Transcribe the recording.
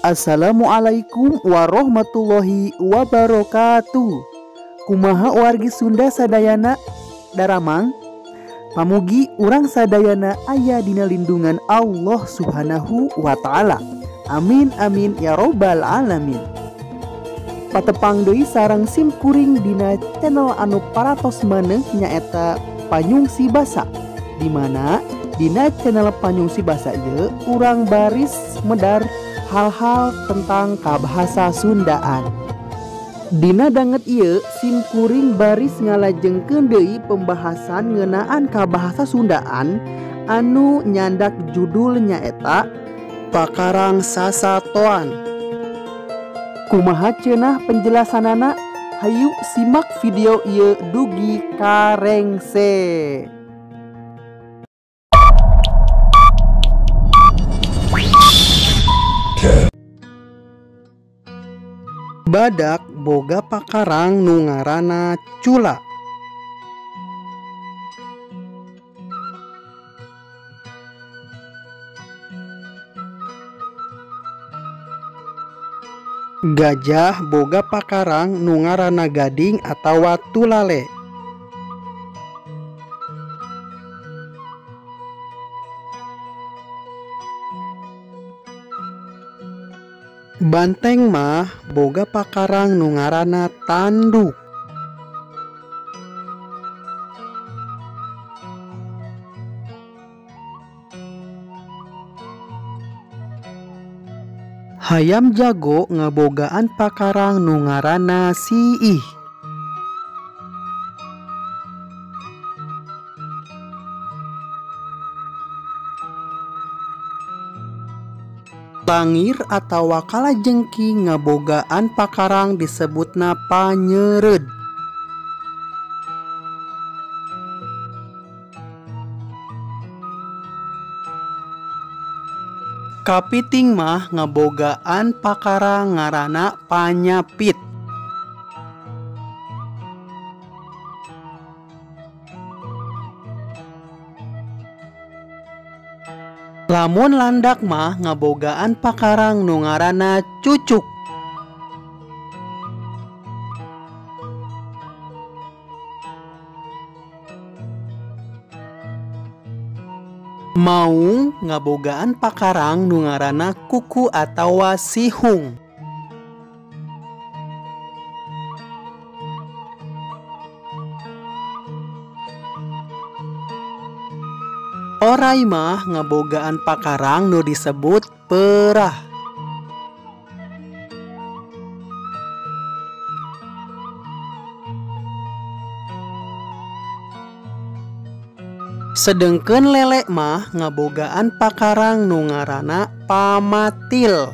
Assalamualaikum warahmatullahi wabarakatuh. Kumaha wargi Sunda sadayana daramang? Pamugi urang sadayana aya dina lindungan Allah Subhanahu wa taala. Amin amin ya robbal alamin. Patepang deui sareng sim kuring dina channel anu paratos maneh nyaeta Panyungsi Basa. Dimana dina channel Panyungsi Basa ieu urang baris medar hal-hal tentang kabahasa Sundaan. Dina danget ieu sim kuring baris ngalajengkeun deui pembahasan ngeunaan kabahasa Sundaan anu nyandak judul nyaeta Pakarang Sasatoan. Kumaha cenah penjelasanana? Hayu simak video ieu dugi karengse. Badak boga pakarang nu ngaranna cula. Gajah boga pakarang nu ngaranna gading atawa tulale. Banteng mah boga pakarang nu ngaranna tanduk. Hayam jago ngabogaan pakarang nu ngaranna siih. Langir atawa kalajengking ngabogaan pakarang disebutna panyeureud. Kapiting mah ngabogaan pakarang ngaranna panyapit. Lamun landak mah ngabogaan pakarang nu ngaranna cucuk. Maung ngabogaan pakarang nu ngaranna kuku atawa sihung. Orai mah ngabogaan pakarang nu disebut perah. Sedengkeun lele mah ngabogaan pakarang nu ngaranna pamatil.